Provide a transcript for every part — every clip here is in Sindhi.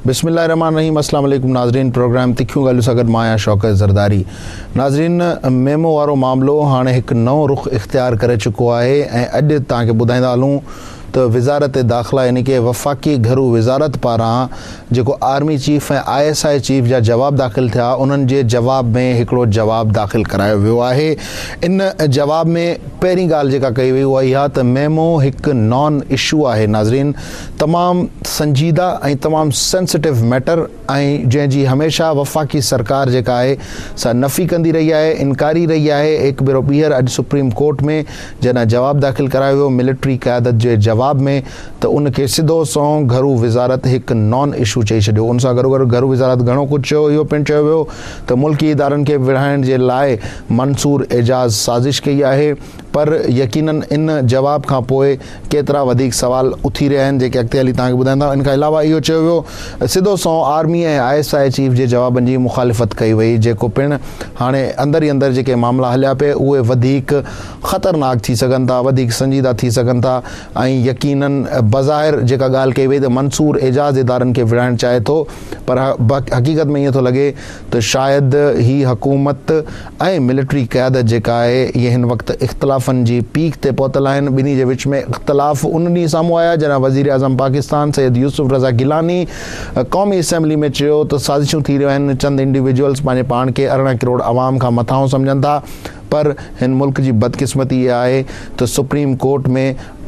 بسم الله الرحمن الرحيم السلام عليڪم ناظرين پروگرام تکيون ڳالهيون سان گڏ مان آهيان شوڪت زرداري ناظرين ميمو وارو معاملو هاڻي هڪ نئون رخ اختيار ڪري چڪو آهي ۽ اڄ توهان کي ٻڌائيندا هلون ته وزارت داخلا يعني ڪي وفاقي گهرو وزارت پاران جيڪو army chief ۽ I S I chief جا جواب داخل ٿيا انهن جي جواب ۾ هڪڙو جواب داخل ڪرايو ويو آهي ان جواب ۾ پهرين ڳالهه جيڪا ڪئي وئي اها اها ته ميمو هڪ نان اشو آهي ناظرين تمام سنجيده ۽ تمام سينسيٽو ميٽر ۽ جنهن جي هميشه وفاقي سرڪار جيڪا آهي سا نفي ڪندي رهي آهي انڪاري رهي آهي هڪ ڀيرو ٻيهر اڄ سپريم ڪورٽ ۾ جڏهن جواب داخل ڪرايو ويو ملٽري قيادت جي جواب ۾ ته ان کي سڌو سنئون گهرو وزارت هڪ نان اشو چئي ڇڏيو ان سان گڏوگڏ گهرو وزارت گهڻو ڪجهه چيو اهو پڻ چيو ويو ته ملڪي ادارن کي وڙهائڻ جي لاء منصور اعجاز سازش ڪئي آهي پر يقينن ان جواب کان پوء ڪيترا وڌيڪ سوال اٿي رهيا آهن جيڪي اڳتي هلي توهان کي ٻڌائيندا ان کان علاوه اهو چيو ويو سڌو سنئون army ۽ I S I chief جي جوابن جي مخالفت ڪئي وئي جيڪو پڻ هاڻي اندر ئي اندر جيڪي معاملا هليا پئي اهي وڌيڪ خطرناڪ ٿي سگهن ٿا وڌيڪ سنجيده ٿي سگهن ٿا ۽ يقينن بظاهر جيڪا ڳالهه ڪئي وئي ته منصور اعجاز ادارن کي وڙهائڻ چاهي ٿو پر حقيقت ۾ ائين ٿو لڳي ته شايد هي حڪومت ۽ ملٽري قيادت جيڪا آهي اهي هن وقت اختلافن جي پيڪ تي پهتل آهن ٻنهي جي وچ ۾ اختلاف ان ڏينهن سامهون آيا جڏهن وزيراعظم پاڪستان سيد يوسف رضا گيلاني قومي اسيمبلي ۾ چيو ته سازشون ٿي رهيون آهن چند انڊيويجوئلز پنهنجي پاڻ کي 18 ڪروڙ عوام کان مٿانهون سمجهن ٿا پر هن ملڪ جي بدقسمتي اها آهي ته سپريم ڪورٽ ۾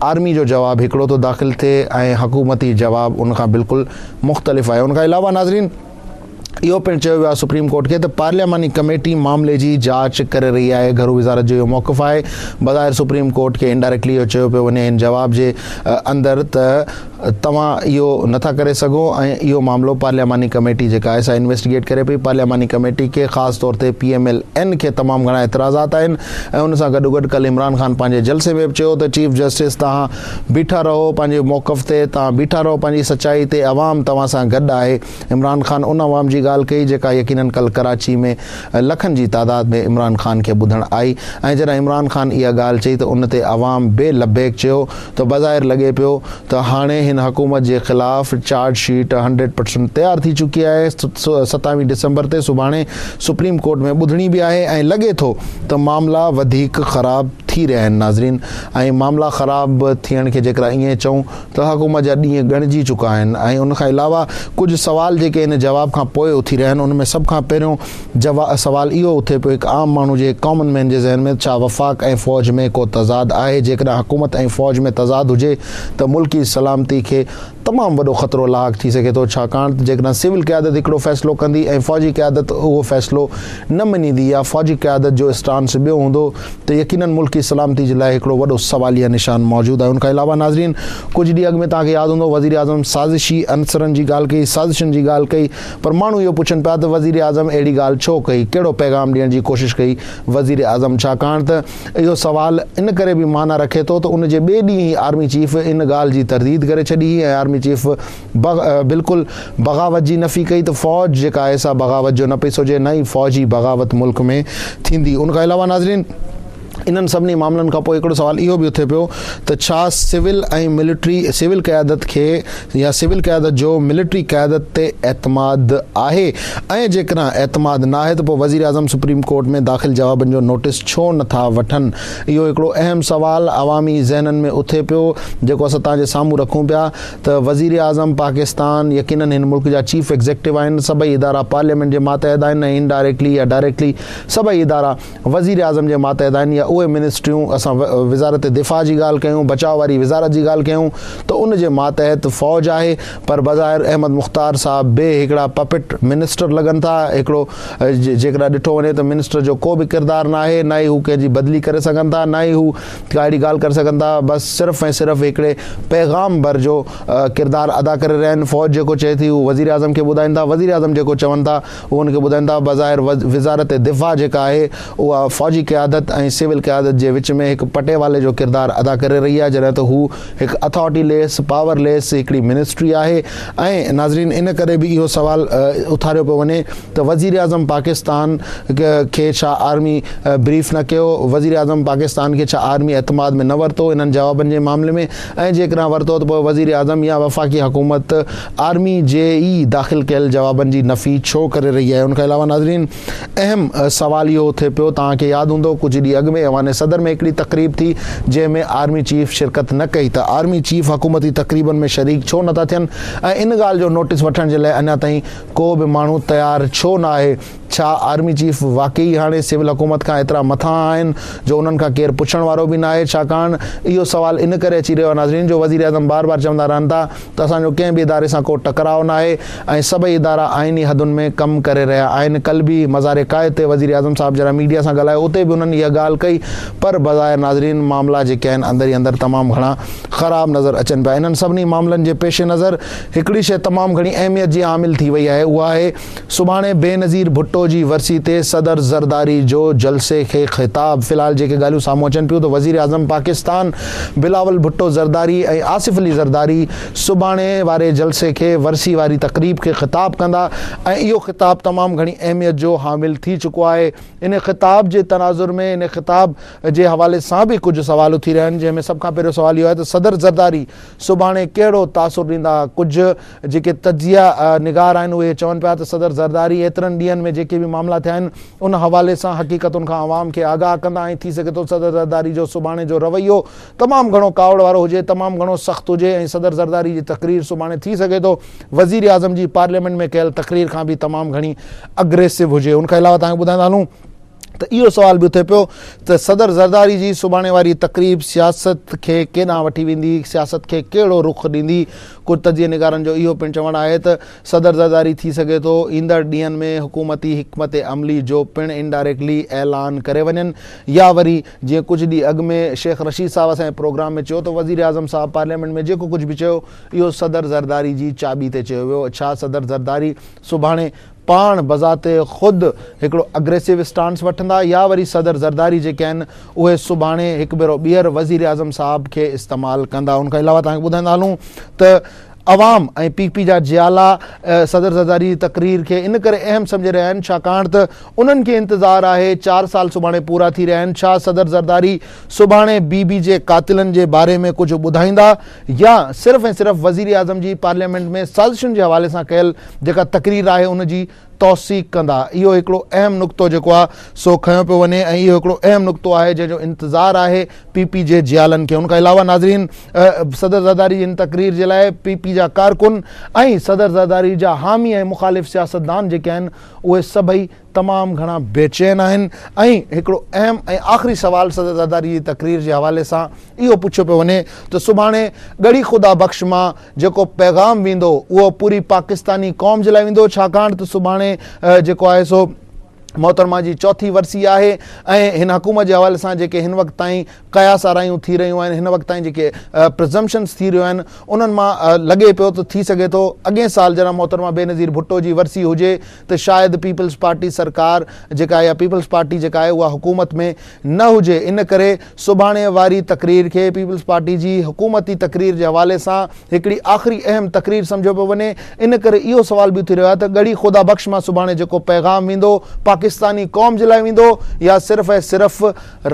آرمي جو جواب هڪڙو ٿو داخل ٿئي ۽ حڪومتي جواب ان کان بلڪل مختلف آهي. ان کان علاوه ناظرين اهو پڻ چيو ويو آهي سپريم ڪورٽ کي ته پارلياماني ڪميٽي معاملي جي جاچ ڪري رهي آهي گهرو وزارت جو اهو موقف آهي بظاهر سپريم ڪورٽ کي انڊائريڪٽلي اهو چيو پيو وڃي هن جواب جي اندر ته توهان اهو نه ٿا ڪري سگهو ۽ اهو معاملو پارلياماني ڪميٽي جيڪا آهي سا انويسٽيگيٽ ڪري پئي، پارلياماني ڪميٽي کي خاص طور تي پي ايم ايل اين کي تمام گهڻا اعتراضات آهن ۽ ان سان گڏوگڏ ڪلهه عمران خان پنهنجي جلسي ۾ به چيو ته چيف جسٽس توهان بيٺا رهو پنهنجي موقف تي توهان بيٺا رهو پنهنجي سچائي تي عوام توهان سان گڏ آهي عمران خان ان عوام جي ڳالهه ڪئي جيڪا يقينن ڪلهه ڪراچي ۾ لکن جي تعداد ۾ عمران خان کي ٻڌڻ آئي ۽ جڏهن عمران خان اها ڳالهه چئي ته ان تي عوام به لبيڪ چيو ته بظاهر لڳي پيو ته هاڻي هن حڪومت جي خلاف چارج شيٽ 100% تيار ٿي چڪي آهي، ستاويهه ڊسمبر تي سڀاڻي سپريم ڪورٽ ۾ ٻڌڻي به آهي ۽ لڳي ٿو ته معاملا وڌيڪ خراب ٿي رهيا آهن ناظرين ۽ معاملا خراب ٿيڻ کي جيڪر ائين چئون ته حڪومت جا ڏينهن ڳڻجي چڪا آهن ۽ ان کان علاوه ڪجهه سوال جيڪي ان جواب کان پوء اٿي رهيا آهن ان ۾ سڀ کان پهريون سوال اهو اٿي پيو هڪ عام ماڻهو جي ڪامن مين جي ذهن ۾ ڇا وفاق ۽ فوج ۾ ڪو تضاد آهي؟ جيڪڏهن حڪومت ۽ فوج ۾ تضاد هجي ته ملڪي سلامتي کي تمام وڏو خطرو لاحق ٿي سگهي ٿو ڇاڪاڻ ته جيڪڏهن سول قيادت هڪڙو فيصلو ڪندي ۽ فوجي قيادت اهو فيصلو نه مڃيندي يا فوجي قيادت جو اسٽانس ٻيو هوندو ته يقينن ملڪي سلامتي جي لاء هڪڙو وڏو سواليه نشان موجود آهي ان کان علاوه ناظرين ڪجهه ڏينهن اڳ ۾ توهان کي ياد هوندو وزيراعظم سازشي عنصرن جي ڳالهه ڪئي سازشن جي ڳالهه ڪئي پر ماڻهو اهو پڇن پيا ته وزيراعظم اهڙي ڳالهه ڇو ڪئي، ڪهڙو پيغام ڏيڻ جي ڪوشش ڪئي وزيراعظم، ڇاڪاڻ ته اهو سوال ان ڪري به معنيٰ رکي ٿو ته ان جي ٻئي ڏينهن ئي آرمي چيف ان ڳالهه جي ترديد ڪري ڇڏي هئي ۽ آرمي چيف بلڪل بغاوت جي نفي ڪئي ته فوج جيڪا آهي سا بغاوت جو نه پئي سوچي نه ئي فوجي بغاوت ملڪ ۾ ٿيندي. ان کان علاوه ناظرين! انهن سڀني معاملن کان پوء هڪڙو سوال اهو به اٿي پيو ته ڇا سول ۽ ملٽري سول قيادت کي يا سول قيادت جو ملٽري قيادت تي اعتماد آهي ۽ جيڪڏهن اعتماد ناهي ته پوء وزيراعظم سپريم ڪورٽ ۾ داخل جوابن جو نوٽيس ڇو نٿا وٺن اهو هڪڙو اهم سوال عوامي ذهنن ۾ اٿي پيو جيڪو اسان توهان جي سامهون رکون پيا ته وزيراعظم پاڪستان يقينن هن ملڪ جا چيف ايگزيڪٽو آهن سڀئي ادارا پارليامينٽ جي ماتحت آهن ۽ انڊائريڪٽلي يا ڊائريڪٽلي سڀئي ادارا وزيراعظم جي ماتحت آهن يا اهي منسٽريون اسان وزارت دفاع جي ڳالهه ڪيون بچاء واري وزارت جي ڳالهه ڪيون ته ان جي ماتحت فوج آهي پر بظاهر احمد مختار صاحب به هڪڙا پپٽ منسٽر لڳن ٿا هڪڙو جيڪڏهن ڏٺو وڃي ته منسٽر جو ڪو به ڪردار نه آهي نه ئي هو ڪنهن جي بدلي ڪري سگهن ٿا نه ئي هو ڪا اهڙي ڳالهه ڪري سگهن ٿا بس صرف ۽ صرف هڪڙي پيغام بر جو ڪردار ادا ڪري رهيا آهن فوج جيڪو چئي ٿي هو وزيراعظم کي ٻڌائين ٿا وزيراعظم جيڪو چون ٿا هو ان کي ٻڌائين ٿا. بظاهر وزارت دفاع جيڪا آهي اها فوجي قيادت ۽ سول سول قيادت جي وچ ۾ هڪ پٽيوالي جو ڪردار ادا ڪري رهي آهي جڏهن ته هو هڪ اٿارٽي ليس پاور ليس هڪڙي منسٽري آهي ۽ ناظرين ان ڪري به اهو سوال اٿاريو پيو وڃي ته وزيراعظم پاڪستان کي ڇا آرمي بريف نه ڪيو، وزيراعظم پاڪستان کي ڇا آرمي اعتماد ۾ نه ورتو انهن جوابن جي معاملي ۾ ۽ جيڪڏهن ورتو ته پوء وزيراعظم يا وفاقي حڪومت آرمي جي ئي داخل ڪيل جوابن جي نفي ڇو ڪري رهي آهي؟ ان کان علاوه ناظرين اهم سوال اهو اٿي پيو توهان کي ياد هوندو ڪجهه ڏينهن اڳ ۾ ايوان صدر ۾ هڪڙي تقريب ٿي جنهن ۾ آرمي چيف شرڪت نه ڪئي ته آرمي چيف حڪومتي تقريبن ۾ شريڪ ڇو نٿا ٿين ۽ ان ڳالهه جو نوٽيس وٺڻ جي لاء اڃا تائين ڪو به ماڻهو تيار ڇو نه آهي؟ ڇا آرمي چيف واقعي هاڻي سول حڪومت کان ايترا مٿانهان آهن جو انهن کان ڪير پڇڻ وارو به ناهي؟ ڇاڪاڻ اهو سوال ان ڪري اچي رهيو آهي ناظرين جو وزيراعظم بار بار چوندا رهن ٿا ته اسان جو ڪنهن به اداري سان ڪو ٽڪراء ناهي ۽ سڀئي ادارا آئيني حدن ۾ ڪم ڪري رهيا آهن ڪلهه به مزار قائد تي وزيراعظم صاحب جڏهن ميڊيا سان ڳالهايو اتي به انهن اها ڳالهه ڪئي پر بظاهر ناظرين معاملا جيڪي آهن اندر ئي اندر تمام گهڻا خراب نظر اچن پيا. انهن سڀني معاملن جي پيش نظر هڪڙي شيء تمام گهڻي اهميت جي حامل ٿي وئي آهي اها آهي سڀاڻي بينظير ڀٽو جي ورسي تي صدر زرداري جو جلسي کي خطاب. في الحال جيڪي ڳالهيون سامهون اچن پيون ته وزيراعظم پاڪستان بلاول ڀٽو زرداري ۽ آصف علي زرداري سڀاڻي واري جلسي کي ورسي واري تقريب کي خطاب ڪندا ۽ اهو خطاب تمام گهڻي اهميت جو حامل ٿي چڪو آهي. ان خطاب جي تناظر ۾ ان خطاب جي حوالي سان به ڪجهه سوال اٿي رهيا آهن جنهن ۾ سڀ کان پهريون سوال اهو آهي ته صدر زرداري سڀاڻي ڪهڙو تاثر ڏيندا؟ ڪجهه جيڪي تجزيه نگار آهن اهي چون پيا ته صدر زرداري ايترن ڏينهن ۾ جيڪي به معاملا ٿيا آهن ان حوالي سان حقيقتن کان عوام کي آگاهه ڪندا ۽ ٿي سگهي ٿو صدر زرداري جو سڀاڻي جو رويو تمام گهڻو ڪاوڙ وارو هجي تمام گهڻو سخت هجي ۽ صدر زرداري جي تقرير سڀاڻي ٿي سگهي ٿو وزيراعظم جي پارليامينٽ ۾ ڪيل تقرير کان به تمام گهڻي اگريسو هجي ان کان علاوه توهان کي ٻڌائيندا هلون ته اهو سوال به اٿي پيو ته صدر زرداري جي سڀاڻي واري تقريب سياست کي ڪيڏانهن وٺي ويندي، سياست کي ڪهڙو رخ ڏيندي؟ ڪجهه تجزيي نگارن جو اهو پڻ چوڻ آهي ته صدر زرداري ٿي سگهي ٿو ايندڙ ڏينهن ۾ حڪومتي حڪمت عملي جو پڻ انڊائريڪٽلي اعلان ڪري وڃن يا وري جيئن ڪجهه ڏينهن اڳ ۾ شيخ رشيد صاحب اسان جي پروگرام ۾ چيو ته وزيراعظم صاحب پارليامينٽ ۾ جيڪو ڪجهه به چيو اهو صدر زرداري جي چاٻي تي چيو ويو ڇا صدر زرداري سڀاڻي پاڻ بذات خود هڪڙو اگريسو اسٽانس وٺندا يا وري صدر زرداري جيڪي آهن اهي سڀاڻي هڪ ڀيرو ٻيهر وزيراعظم صاحب کي استعمال ڪندا. ان کان علاوه توهان کي ٻڌائيندا هلون ته عوام ۽ پي پي جا جيالا صدر زرداري جي تقرير کي ان ڪري اهم سمجهي رهيا آهن ڇاڪاڻ ته انهن کي انتظار آهي چار سال سڀاڻي پورا ٿي رهيا آهن ڇا صدر زرداري سڀاڻي بي بي جي قاتلن جي باري ۾ ڪجهه ٻڌائيندا يا صرف ۽ صرف وزيراعظم جي پارليامينٽ ۾ سازشن جي حوالي سان ڪيل جيڪا تقرير آهي ان جي توثيق ڪندا. اهو هڪڙو اهم نقطو جيڪو آهي سو کنيو پيو وڃي ۽ اهو هڪڙو اهم نقطو آهي جنهن جو انتظار آهي پي پي جي جيالن کي. ان کان علاوه ناظرين صدر زرداري جي ان تقرير جي لاء پي پي جا ڪارڪن ۽ صدر زرداري جا حامي ۽ مخالف سياستدان جيڪي آهن اهي سڀئي تمام گهڻا بيچين آهن ۽ هڪڙو اهم ۽ آخري سوال صدر زرداري جي تقرير جي حوالي سان اهو پڇيو پيو وڃي ته سڀاڻي ڳڙهي خدا بخش مان جيڪو پيغام ويندو اهو پوري پاڪستاني قوم جي لاء ويندو ڇاڪاڻ ته سڀاڻي جيڪو آهي سو محترمه جي چوٿين ورسي آهي ۽ هن حڪومت جي حوالي سان جيڪي هن وقت تائين قياس آرائيون ٿي رهيون آهن هن وقت تائين جيڪي پرزمپشنز ٿي رهيون آهن انهن مان لڳي پيو ته ٿي سگهي ٿو اڳئين سال جڏهن محترمه بينظير ڀٽو جي ورسي هجي ته شايد پيپلز پارٽي سرڪار جيڪا آهي يا پيپلز پارٽي جيڪا آهي اها حڪومت ۾ نه هجي ان ڪري سڀاڻي واري تقرير کي پيپلز پارٽي جي حڪومتي تقرير جي حوالي سان هڪڙي آخري اهم تقرير سمجهيو پيو وڃي ان ڪري اهو سوال به اٿي رهيو آهي ته ڳڙهي خدا بخش مان سڀاڻي جيڪو پيغام ويندو پاڪستاني قوم جي لاء ويندو يا صرف ۽ صرف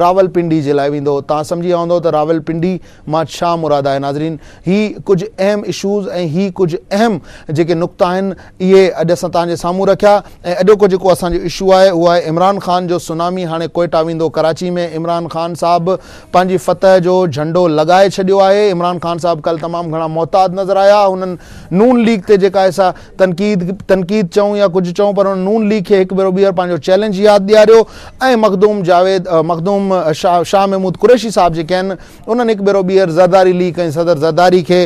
راولپنڊي جي لاء ويندو توهان سمجهي ويا هوندو ته راولپنڊي مان ڇا مراد آهي ناظرين هي ڪجهه اهم اشوز ۽ هي ڪجهه اهم جيڪي نقطا آهن اهي اڄ اسان توهان جي سامهون رکيا ۽ اڄوڪو جيڪو اسان جو اشو آهي اهو آهي عمران خان جو سونامي هاڻي ڪوئيٽا ويندو ڪراچي ۾ عمران خان صاحب پنهنجي فتح جو جهنڊو لڳائي ڇڏيو آهي عمران خان صاحب ڪل تمام گهڻا محتاط نظر آيا هنن نون ليگ تي جيڪا آهي سا تنقيد تنقيد چئون يا ڪجهه چئون پر هن نون ليگ کي هڪ ڀيرو ٻيهر پنهنجو چئلينج ياد ڏياريو ۽ مخدوم جاويد مخدوم شاهه محمود قريشي صاحب جيڪي آهن انهن هڪ ڀيرو ٻيهر زرداري ليگ ۽ صدر زرداري کي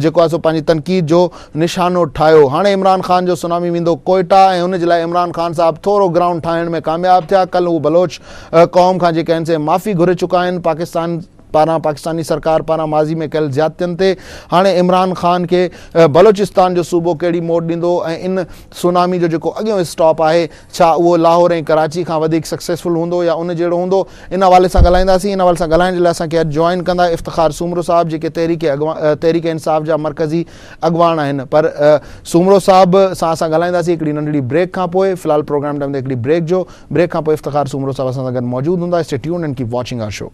جيڪو آهي سو پنهنجي تنقيد جو نشانو ٺاهيو. هاڻي عمران خان جو سونامي ويندو ڪوئيٽا ۽ ان جي لاء عمران خان صاحب ٿورو گرائونڊ ٺاهڻ ۾ ڪامياب ٿيا. ڪلهه هو بلوچ قوم کان جيڪي آهن سي معافي گهري چڪا آهن. پاڪستان. پاران پاڪستاني سرڪار پاران ماضي ۾ ڪيل زيادتين تي هاڻي عمران خان کي بلوچستان جو صوبو ڪهڙي موڙ ڏيندو ۽ ان سونامي جو جيڪو اڳيون اسٽاپ آهي ڇا اهو لاهور ۽ ڪراچي کان وڌيڪ سڪسيسفل هوندو يا ان جهڙو هوندو ان حوالي سان ڳالهائينداسين ان حوالي سان ڳالهائڻ جي لاء اسان کي اڄ جوائن ڪندا افتخار سومرو صاحب جيڪي تحريڪ تحريڪ انصاف جا مرڪزي اڳواڻ آهن پر سومرو صاحب سان اسان ڳالهائينداسين هڪڙي ننڍڙي بريڪ کان پوء في الحال پروگرام ٽائيم تي هڪڙي بريڪ جو بريڪ کان پوء افتخار سومرو صاحب اسان سان گڏ موجود هوندا stay tuned and keep watching our show.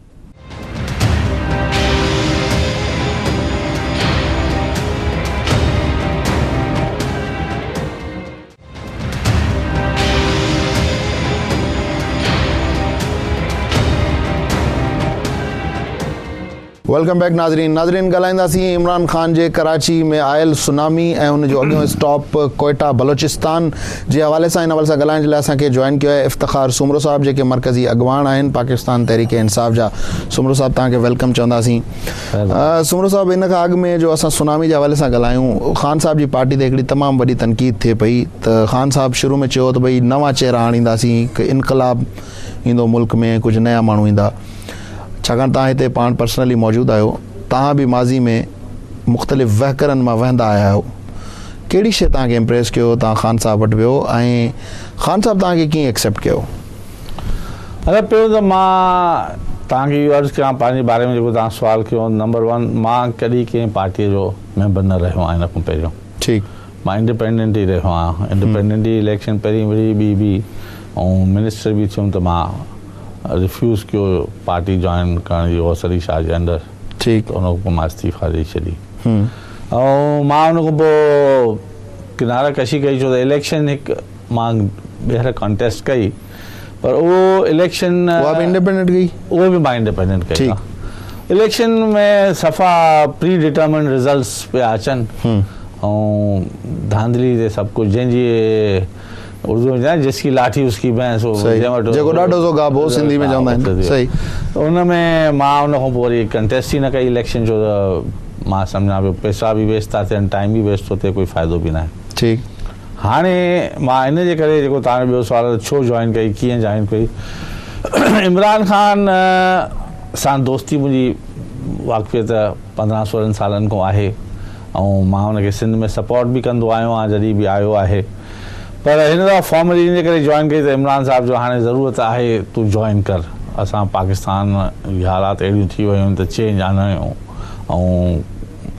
Welcome back ناظرين ناظرين ڳالهائينداسين عمران خان جي ڪراچي ۾ آيل سونامي ۽ ان جو اڳيون اسٽاپ ڪوئيٽا بلوچستان جي حوالي سان ان حوالي سان ڳالهائڻ جي لاء اسان کي جوائن ڪيو آهي افتخار سومرو صاحب جيڪي مرڪزي اڳواڻ آهن پاڪستان تحريڪ انصاف جا سومرو صاحب توهان کي welcome چونداسين سومرو صاحب ان کان اڳ ۾ جو اسان سونامي جي حوالي سان ڳالهايون خان صاحب جي پارٽي تي هڪڙي تمام وڏي تنقيد ٿئي پئي ته خان صاحب شروع ۾ چيو ته ڀئي نوان چهرا آڻينداسين هڪ انقلاب ايندو ملڪ ۾ ڪجهه نيا ماڻهو ايندا ڇاڪاڻ توهان هتي پاڻ پرسنلي موجود آهيو توهان به ماضي ۾ مختلف وهڪرن مان وهندا آيا آهيو ڪهڙي شيء توهان کي امپريس ڪيو توهان خان صاحب وٽ ويو ۽ خان صاحب توهان کي ڪيئن ايڪسيپٽ ڪيو؟ ادا پهريون ته مان توهان کي اهو عرض ڪيان پنهنجي باري ۾ جيڪو توهان سوال ڪيو نمبر ون مان ڪڏهن ڪنهن پارٽيء جو ميمبر نه رهيو آهيان ان کان پهريون ٺيڪ. مان انڊيپينڊنٽ ئي رهيو آهيان انڊيپينڊنٽ ئي اليڪشن پهرين وڙهي ٻي به ۽ منسٽر به ٿيم ته مان ريفيوز ڪيو پارٽي جوائن ڪرڻ جي غوث علي شاهه جي انڊر ٺيڪ. ته ان کان پوء مان استعيفا ڏئي ڇڏي ۽ مان ان کان پوء ڪناره ڪشي ڪئي ڇو ته اليڪشن هڪ مان ٻيهر ڪانٽيسٽ ڪئي پر اهو اليڪشن اها به انڊيپينڊنٽ ڪئي؟ اهو به مان انڊيپينڊنٽ ڪئي ها. اليڪشن ۾ صفا پري ڊٽرمنڊ رزلٽس پيا اچن ۽ ڌانڌلي تي سڀ ڪجهه جنهن جي اردو ۾ چوندا آهن جس ڪي لاٺي اس ڪي ڀينس جنهن وٽ جيڪو ڏاڍو سو گابو سنڌي ۾ چوندا آهن صحيح. ان ۾ مان ان کان پوء وري ڪنٽيسٽ ئي نه ڪئي اليڪشن ڇو ته مان سمجهان پيو پئسا به ويسٽ ٿا ٿين ٽائيم به ويسٽ ٿو ٿئي ڪوئي فائدو به ناهي. ٺيڪ. هاڻي مان ان جي ڪري جيڪو توهان جو ٻيو سوال آهي ته ڇو جوائن ڪئي ڪيئن جوائن ڪئي عمران خان سان دوستي منهنجي واقفيت 15 16 سالن کان آهي ۽ مان ان کي سنڌ ۾ سپورٽ به ڪندو آيو آهيان جڏهن به آيو آهي پر هن دفعا فارملي ان جي ڪري جوائن ڪئي ته عمران صاحب جو هاڻي ضرورت آهي تون جوائن ڪر اسان پاڪستان جي حالات اهڙيون ٿي ويون آهن ته چينج آڻڻو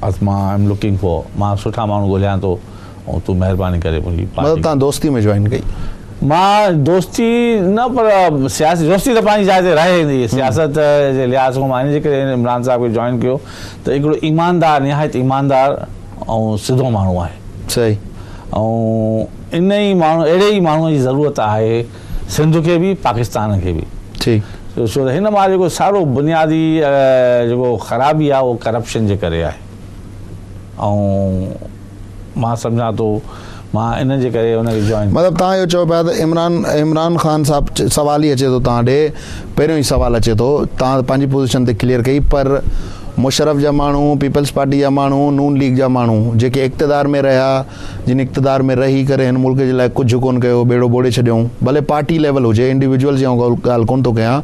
۽ مان I am looking for مان سٺا ماڻهو ڳولهيان ٿو ۽ تون مهرباني ڪري منهنجي پارٽي. مطلب توهان دوستي ۾ جوائن ڪئي. مان دوستي نه پر سياسي دوستي ته پنهنجي جاء تي رهي ايندي سياست جي لحاظ کان مان ان جي ڪري عمران صاحب کي جوائن ڪيو ته هڪڙو ايماندار نهايت ايماندار ۽ سڌو ماڻهو آهي. صحيح. ۽ ان ئي ماڻهو اهڙي ئي ماڻهو جي ضرورت آهي سنڌ کي به پاڪستان کي به. ٺيڪ. ڇو ته هن مهل جيڪو سارو بنيادي جيڪو خرابي آهي اهو ڪرپشن جي ڪري آهي ۽ مان سمجهان ٿو مان ان جي ڪري ان کي جوائن. مطلب توهان اهو چئو پيا ته عمران عمران خان صاحب سوال ئي اچي ٿو توهان ڏي پهريون ئي سوال اچي ٿو توهان پنهنجي پوزيشن تي ڪليئر ڪئي پر مشرف جا ماڻهو پيپلز پارٽي جا ماڻهو نون ليگ جا ماڻهو جيڪي اقتدار ۾ رهيا جن اقتدار ۾ رهي ڪري هن ملڪ جي لاء ڪجهه ڪون ڪيو ٻيڙو ٻوڙي ڇڏيائون ڀلي پارٽي ليول هجي انڊيويجوئلز جي آئون ڳالهه ڪون ٿو ڪيان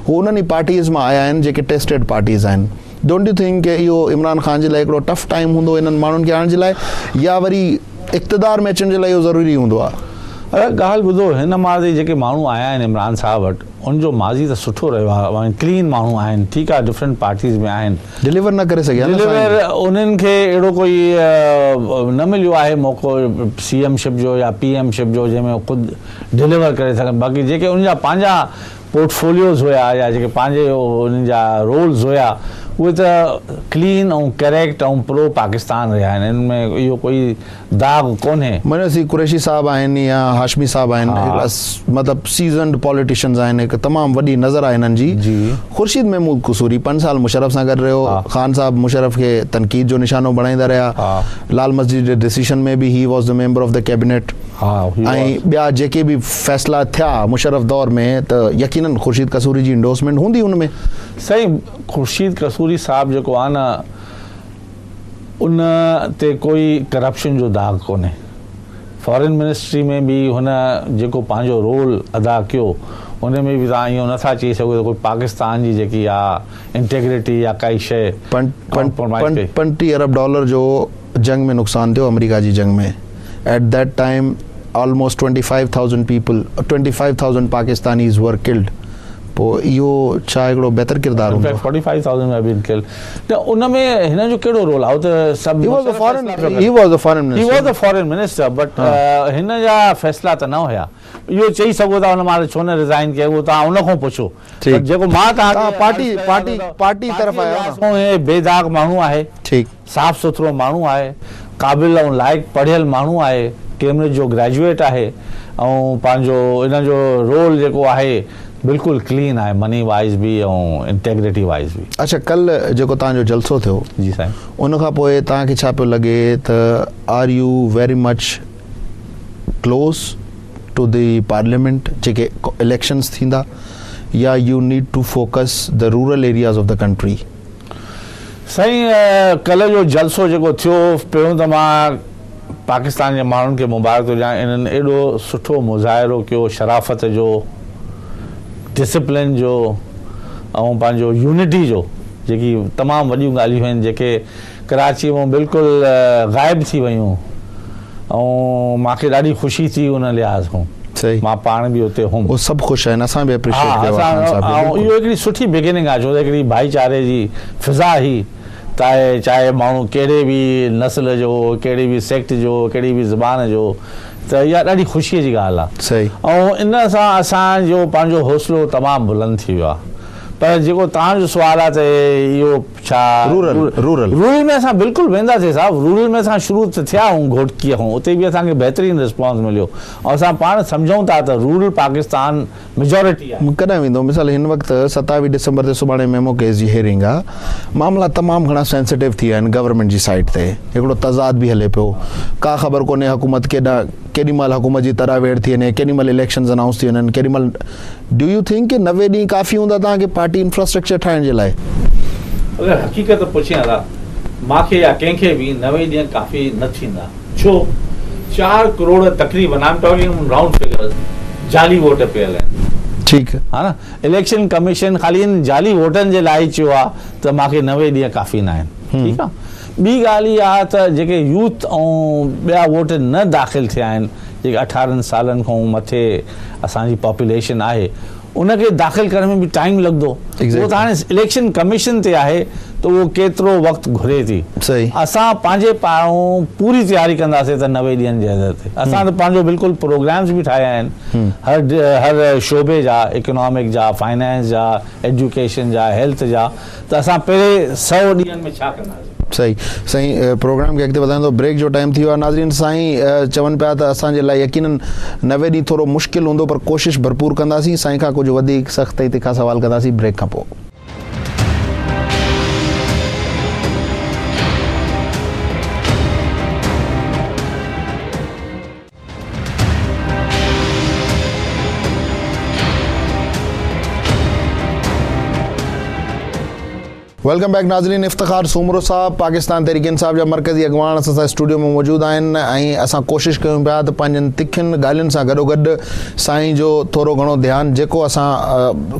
هو انهن ئي پارٽيز مان آيا آهن جيڪي ٽيسٽيڊ پارٽيز آهن don't you think ڪي اهو عمران خان جي لاء هڪڙو ٽف ٽائيم هوندو انهن ماڻهن کي آڻڻ جي لاء يا وري اقتدار ۾ اچڻ جي لاء اهو ضروري هوندو آهي. اڙي ڳالهه ٻڌو هن ماضي جيڪي ماڻهو آيا آهن عمران صاحب وٽ ان جو ماضي ته سٺو رهيو آهي ۽ ڪلين ماڻهو آهن ٺيڪ آهي ڊفرنٽ پارٽيز ۾ آهن. ڊليور نه ڪري سگهيا نه سائين. ڊليور انهن کي اهڙو ڪوئي نه مليو آهي موقعو سي ايم شپ جو يا پي ايم شپ جو جنهن ۾ هو خود ڊليور ڪري سگهن باقي جيڪي انهن جا پنهنجا پورٽفوليوز هيا يا جيڪي پنهنجي انهن جا رولز هيا اهي ته ڪلين ۽ ڪريڪٽ ۽ پرو پاڪستان رهيا آهن انهن ۾ اهو ڪوئي داغ ڪونهي. معنيٰ سي قريشي صاحب آهن يا هاشمي صاحب آهن هڪڙا مطلب سيزنڊ پاليٽيشنز آهن هڪ تمام وڏي نظر آهي هنن جي خورشيد محمود قصوري پنج سال مشرف سان گڏ رهيو خان صاحب مشرف کي تنقيد جو نشانو بڻائيندا رهيا لال مسجد جي ڊسيشن ۾ به he was the member of the cabinet ۽ ٻيا جيڪي به فيصلا ٿيا مشرف دور ۾ ته يقينن خورشيد قصوري جي انڊورسمينٽ هوندي ان ۾. سائين خورشيد قصوري صاحب جيڪو آ نه ان تي ڪوئي ڪرپشن جو داغ ڪونهي فارين منسٽري ۾ به هن جيڪو پنهنجو رول ادا ڪيو ان ۾ به توهان اهو نٿا چئي سگهو ته ڪوئي پاڪستان جي جيڪي آ انٽيگريٽي يا ڪائي شيء ڪمپرومائز ڪئي. 35 ارب ڊالر جو جنگ ۾ نقصان ٿيو آمريڪا جي جنگ ۾ at that time almost 25 thousand people 25,000 Pakistanis were killed پوء اهو ڇا هڪڙو بهتر ڪردار هوندو؟ In fact 45,000 have been killed ته ان ۾ هن جو ڪهڙو رول آهي؟ هو ته سڀ He was the foreign he was the foreign He was the foreign minister but هن جا فيصلا ته نه هيا. اهو چئي سگهو ٿا ان مهل ڇو نه ريزائن ڪيو اهو توهان ان کان پڇو پر جيڪو مان توهان کي پارٽي پارٽي پارٽي طرف آهيو نه هي بي داغ ماڻهو آهي ٺيڪ صاف سٿرو ماڻهو آهي قابل ۽ لائق پڙهيل ماڻهو آهي ڪيمبرج جو گريجوئيٽ آهي ۽ پنهنجو ان جو رول جيڪو آهي بلڪل ڪلين آهي مني وائيز به ۽ انٽيگريٽي وائيز به. اڇا ڪلهه جيڪو توهان جو جلسو ٿيو جي سائين ان کان پوء توهان کي ڇا پيو لڳي ته are you very much close to the parliament جيڪي اليڪشنز ٿيندا يا you need to focus the rural areas of the country. سائين ڪلهه جو جلسو جيڪو ٿيو پهريون ته مان پاڪستان جي ماڻهن کي مبارڪ ٿو ڏيان انهن ايڏو سٺو مظاهرو ڪيو شرافت جو ڊسپلين جو ۽ پنهنجو يونٽي جو جيڪي تمام وڏيون ڳالهيون آهن جيڪي ڪراچي مان بلڪل غائب ٿي ويون ۽ مان کي ڏاڍي خوشي ٿي ان لحاظ کان مان پاڻ به اتي هوم. هو سڀ خوش آهن اسان به اپريشيٽ ڪيو آهي خان صاحب کي بلڪل. اهو هڪڙي سٺي بگننگ آهي ڇو ته هڪڙي ڀائيچاري جي فضا هئي تاهي چاهي ماڻهو ڪهڙي به نسل جو ڪهڙي به سيڪٽ جو ڪهڙي به زبان جو ته اها ڏاڍي خوشي جي ڳالهه آهي ۽ ان سان اسان جو پنهنجو حوصلو تمام بلند ٿي ويو آهي پر جيڪو توهان جو سوال آهي ته اهو ڇا رورل رورل رورل ۾ اسان بلڪل وينداسين صاحب رورل ۾ اسان شروع ته ٿيا آهيون گهوٽڪيء کان اتي به اسان کي بهترين رسپانس مليو ۽ اسان پاڻ سمجهون ٿا ته رورل پاڪستان ميجارٽي آهي. ڪڏهن ويندو مثال هن وقت 27 ڊسمبر تي سڀاڻي ميمو ڪيس جي هيئرنگ آ معاملا تمام گهڻا سينسيٽو ٿي ويا آهن گورنمينٽ جي سائيڊ تي هڪڙو تضاد به هلي پيو ڪا خبر ڪونهي حڪومت ڪيڏانهن ڪيڏي مهل حڪومت جي تڏا ويڙهه ٿي وڃي ڪيڏي مهل اليڪشنز انائونس ٿي وڃن ڪيڏي مهل do you think ڪي 90 ڏينهن ڪافي هوندا توهان کي پارٽي انفراسٽرڪچر ٺاهڻ جي لاء؟ اگر حقيقت پڇين ادا مان کي يا ڪنهن کي به 90 ڏينهن ڪافي نه ٿيندا ڇو چار ڪروڙ تقريبن I am talking round figures جعلي ووٽ پيل آهن. ٺيڪ. ها نه اليڪشن ڪميشن خالي ان جعلي ووٽن جي لاء ئي چيو آ ته مان کي 90 ڏينهن ڪافي نه آهن ٺيڪ آ ٻي ڳالهه اها آ ته جيڪي يوٿ ۽ ٻيا ووٽ نه داخل ٿيا آهن جيڪي 18 سالن کان مٿي اسان جي پاپوليشن آهي ان کي داخل ڪرڻ ۾ به ٽائيم لڳندو اهو ته هاڻي اليڪشن ڪميشن تي آهي ته اهو ڪيترو وقت گهري ٿي اسان پنهنجي پاران پوري تياري ڪنداسين ته 90 ڏينهن جي اندر تي اسان ته پنهنجو بلڪل پروگرامز به ٺاهيا آهن هر هر شعبي جا اڪنامڪ جا فائنانس جا ايجوڪيشن جا هيلٿ جا ته اسان پهرين 100 ڏينهن ۾ ڇا ڪنداسين. صحيح سائين پروگرام کي اڳتي وڌائيندو بريڪ جو ٽائيم ٿي ويو آهي ناظرين سائين چون پيا ته اسان جي لاء يقينن 90 ڏينهن ٿورو مشڪل هوندو پر ڪوشش ڀرپور ڪنداسين سائين کان ڪجهه وڌيڪ سخت ۽ تکا سوال ڪنداسين بريڪ کان پوء. Welcome back ناظرين افتخار سومرو صاحب پاڪستان تحريڪ انصاف جا مرڪزي اڳواڻ اسان سان اسٽوڊيو ۾ موجود آهن ۽ اسان ڪوشش ڪيون پيا ته پنهنجن تکين ڳالهين سان گڏو گڏ سائين جو ٿورو گهڻو ڌيان جيڪو اسان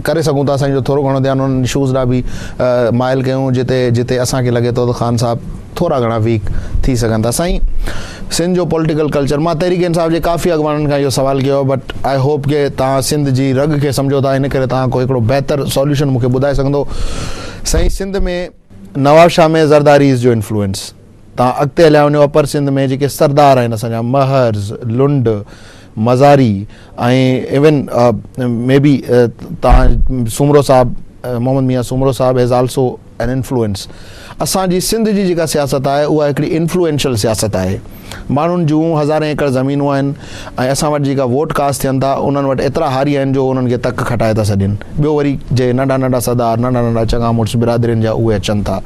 ڪري سگهون ٿا سائين جو ٿورو گهڻو ڌيان انهن اشوز ڏانهن به مائل ڪيون جتي جتي اسان کي لڳي ٿو ته خان صاحب ٿورا گهڻا ويڪ ٿي سگهن ٿا. سائين سنڌ جو پوليٽيڪل ڪلچر مان تحريڪ انصاف جي ڪافي اڳواڻن کان اهو سوال ڪيو آهي بٽ I hope ڪي توهان سنڌ جي رڳ کي سمجهو ٿا ان ڪري توهان ڪو هڪڙو بهتر سوليوشن مون کي ٻڌائي سگهندو. سائين سنڌ ۾ نوابشاهه ۾ زرداريز جو انفلوئنس توهان اڳتي هليا وڃو اپر سنڌ ۾ جيڪي سردار آهن اسان جا مهرز لنڊ مزاري ۽ ايون مي بي توهان سومرو صاحب محمد ميان سومرو صاحب هيز آلسو ان انفلوئنس اسان جي سنڌ جي جيڪا سياست آهي اها هڪڙي انفلوئنشل سياست آهي ماڻهن جون هزارين ايڪڙ زمينون آهن ۽ اسان وٽ جيڪا ووٽ ڪاسٽ ٿين ٿا انهن وٽ ايترا هاري آهن جو انهن کي تڪ کٽائي ٿا ڇڏين ٻيو وري جي ننڍا ننڍا سردار ننڍا ننڍا چڱا مڙس برادرين جا اهي اچن ٿا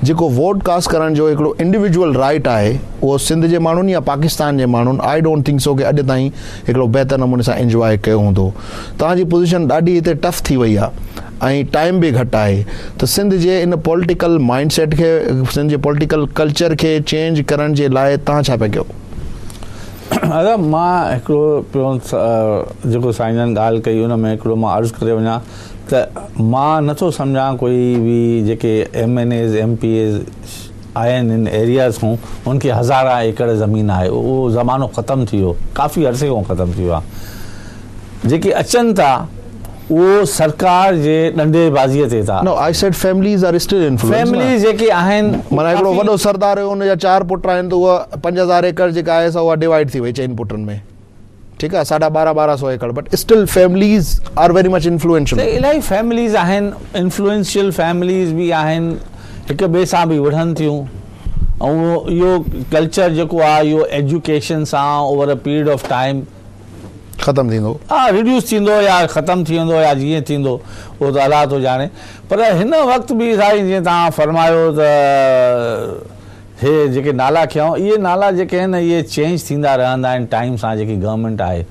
جيڪو ووٽ ڪاسٽ ڪرڻ جو هڪڙو انڊيويجوئل رائٽ آهي اهو سنڌ جي ماڻهن يا پاڪستان جي ماڻهن I don't think سو ڪي اڄ تائين هڪڙو بهتر نموني سان انجواء ڪيو هوندو توهان جي پوزيشن ڏاڍي هتي ٽف ٿي وئي آهي ۽ ٽائيم به گهٽ آهي ته سنڌ جي ان پوليٽيڪل مائنڊ سيٽ کي سنڌ جي پوليٽيڪل ڪلچر کي چينج ڪرڻ جي لاء توهان ڇا پيا ڪيو؟ ادا مان هڪڙو پهريون جيڪو سائين جن ڳالهه ڪئي ان ۾ هڪڙو مان عرض ڪري وڃان ته مان نٿو سمجهان ڪوئي به جيڪي M N As M P As آهن ان ايرياز کان ان کي هزارها ايڪڙ زمين آهي اهو زمانو ختم ٿي ويو ڪافي عرصي کان ختم ٿي ويو آهي جيڪي اچن ٿا اهو سرڪار جي ڏنڊي بازي تي ٿا. No I said families are still influence نه. فيمليز جيڪي آهن معنيٰ هڪڙو وڏو سردار هيو ان جا چار پٽ آهن ته اها 5000 ايڪڙ جيڪا آهي سا اها ڊوائيڊ ٿي وئي چئن پٽن ۾ ٺيڪ آهي ساڍا ٻارهن ٻارهن سو ايڪڙ but still families are very much influential. الاهي فيمليز آهن انفلوئنشل فيمليز به آهن هڪ ٻئي سان به وڙهن ٿيون ۽ اهو ڪلچر جيڪو آهي اهو ايجوڪيشن سان over a period of time ختم ٿيندو. ها ريڊيوس ٿيندو يا ختم ٿي ويندو يا جيئن ٿيندو اهو ته الله ٿو ڄاڻي پر هن وقت به سائين جيئن توهان فرمايو ته هي جيڪي نالا کنيائون اهي نالا جيڪي آهن اهي چينج ٿيندا رهندا آهن ٽائيم سان جيڪي گورنمينٽ آهي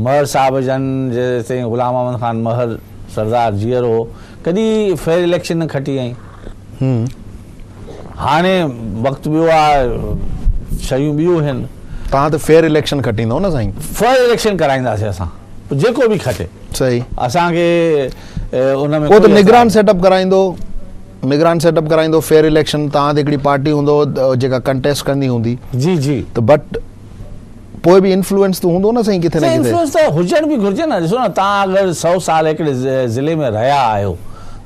مهر صاحب جن جيستائين غلام محمد خان مهر سردار جيئرو هو ڪڏهن فيئر اليڪشن نه کٽي آئين هاڻي وقت ٻيو آ شيون ٻيون هن. توهان ته فيئر اليڪشن کٽيندؤ نه سائين. فيئر اليڪشن ڪرائينداسين اسان جيڪو به کٽي. صحيح. اسان کي ان ۾ اهو ته نگران سيٽ اپ ڪرائيندو نگران سيٽ اپ ڪرائيندو فيئر اليڪشن توهان ته هڪڙي پارٽي هوندو جيڪا ڪنٽيسٽ ڪندي هوندي. جي جي. ته بٽ پوء به انفلوئنس ته هوندو نه سائين ڪٿي نه سائين ڪٿي. انفلوئنس ته هجڻ به گهرجي نه ڏسو نه توهان اگر سئو سال هڪڙي ضلعي ۾ رهيا آهيو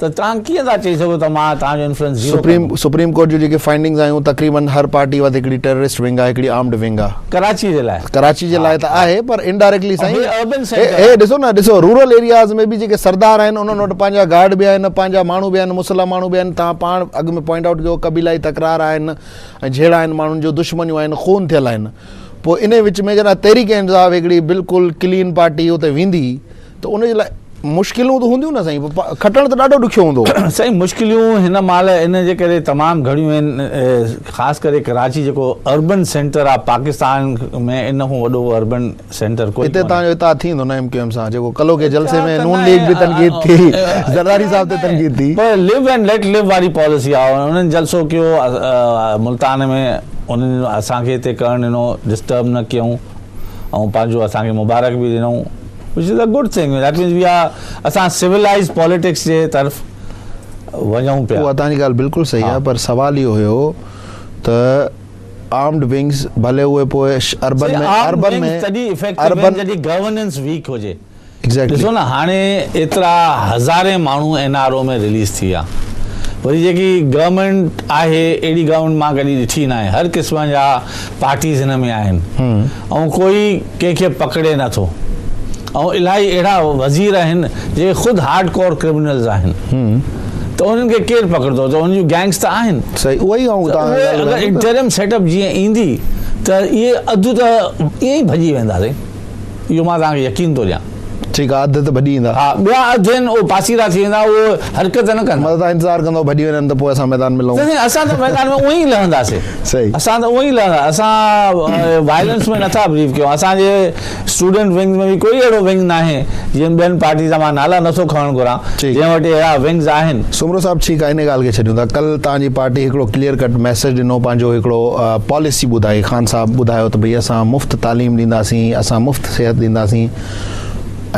ته توهان ڪيئن ٿا چئي سگهو ته مان توهان جو influence zero supreme supreme court جون جيڪي فائنڊنگز آيون تقريبن هر پارٽي وٽ هڪڙي ٽيررسٽ ونگ آهي هڪڙي آرمڊ ونگ آهي. ڪراچي جي لاء. ڪراچي جي لاء ته آهي پر انڊائريڪٽلي سائين هي اربن سينٽر هي ڏسو نه ڏسو رورل ايرياز ۾ به جيڪي سردار آهن انهن وٽ پنهنجا گارڊ به آهن پنهنجا ماڻهو به آهن مسلح ماڻهو به آهن توهان پاڻ اڳ ۾ پوائنٽ آئوٽ ڪيو قبيلائي تڪرار آهن ۽ جهيڙا آهن ماڻهن جو دشمنيون آهن خون ٿيل آهن پوء انهي وچ ۾ جڏهن تحريڪ انصاف هڪڙي بلڪل ڪلين پارٽي اتي ويندي ته ان جي لاء مشڪلون ته هونديون نه سائين کٽڻ ته ڏاڍو ڏکيو هوندو. سائين مشڪليون هن مهل ان جي ڪري تمام گهڻيون آهن خاص ڪري ڪراچي جيڪو اربن سينٽر آهي پاڪستان ۾ ان کان وڏو اربن سينٽر ڪوئي اتي توهان جو اتحاد ٿيندو نه ايم ڪيو ايم سان جيڪو ڪلهوڪي جلسي ۾ نون ليگ به تنقيد ٿي زرداري صاحب تي تنقيد ٿي. پر لو اينڊ ليٽ لو واري پاليسي آ انهن جلسو ڪيو ملتان ۾ انهن اسان کي اتي ڪرڻ ڏنو ڊسٽرب نه ڪيائون ۽ پنهنجو اسان کي مبارڪ به ڏنائون which is a good thing that means we are اسان سولائزڊ پاليٽڪس جي طرف وڃون پيا. اها توهان جي ڳالهه بلڪل صحيح آ پر سوال اهو هيو ته آرمڊ ونگز ڀلي اهي پوء اربن ۾ اربن ۾ تڏهن افيڪٽو آهن جڏهن گورننس ويڪ هجي. ڏسو نه هاڻي ايترا هزارين ماڻهو اين آر او ۾ رليز ٿي ويا وري جيڪي گورنمينٽ آهي اهڙي گورنمينٽ مان ڪڏهن ڏٺي ناهي هر قسم جا پارٽيز هن ۾ آهن ۽ ڪوئي ڪنهن کي پڪڙي نٿو ۽ الاهي اهڙا وزير آهن جيڪي خود هارڊ ڪور ڪرمنلز آهن ته انهن کي ڪير پڪڙندو ته انهن جون گينگس ته آهن. صحيح اها ئي آئون ته اهي اگر انٽرم سيٽ اپ جيئن ايندي ته اهي اڌ ته ائين ئي ڀڄي ويندا سائين اهو مان توهان کي يقين ٿو ڏيان. ٺيڪ آ اڌ ته ڀڄي ايندا. ها ٻيا اڌ آهن اهي پاسيرا ٿي ويندا اهي حرڪت نه ڪندا. مطلب توهان انتظار ڪندؤ ڀڄي وڃن ته پوء اسان ميدان ۾ لهون. سائين اسان ته ميدان ۾ اونئن ئي لهنداسين. صحيح. اسان ته اونئن ئي لهندا اسان وائلنس ۾ نٿا بليو ڪيون اسان جي اسٽوڊنٽ ونگ ۾ به ڪوئي اهڙو ونگ ناهي جيئن ٻين پارٽيز جا مان نالا نٿو کڻڻ گهران جنهن وٽ اهڙا ونگز آهن. سومرو صاحب ٺيڪ آهي ان ڳالهه کي ڇڏيون ٿا ڪل توهان جي پارٽي هڪڙو ڪليئر ڪٽ ميسيج ڏنو پنهنجو هڪڙو پاليسي ٻڌائي خان صاحب ٻڌايو ته ڀئي اسان مفت تعليم ڏينداسين اسان مفت صحت ڏينداسين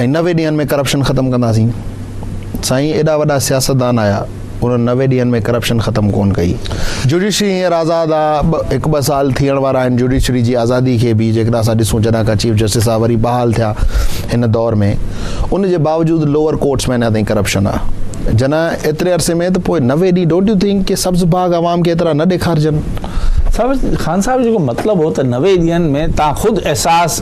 ۽ 90 ڏينهن ۾ ڪرپشن ختم ڪنداسين سائين ايڏا وڏا سياستدان آيا انهن 90 ڏينهن ۾ ڪرپشن ختم ڪون ڪئي. جوڊيشري هينئر آزاد آ، هڪ ٻه سال ٿيڻ وارا آهن جوڊيشري جي آزادي کي به جيڪڏهن اسان ڏسون جڏهن کان چيف جسٽس صاحب وري بحال ٿيا هن دور ۾ ان جي باوجود لوئر ڪورٽس ۾ اڃا تائين ڪرپشن آ جڏهن ايتري عرصي ۾ ته پوء 90 ڏينهن don't you think ڪي سبز باغ عوام کي ايترا نه ڏيکارجن. صاحب خان صاحب جيڪو مطلب هو ته 90 ڏينهن ۾ توهان خود احساس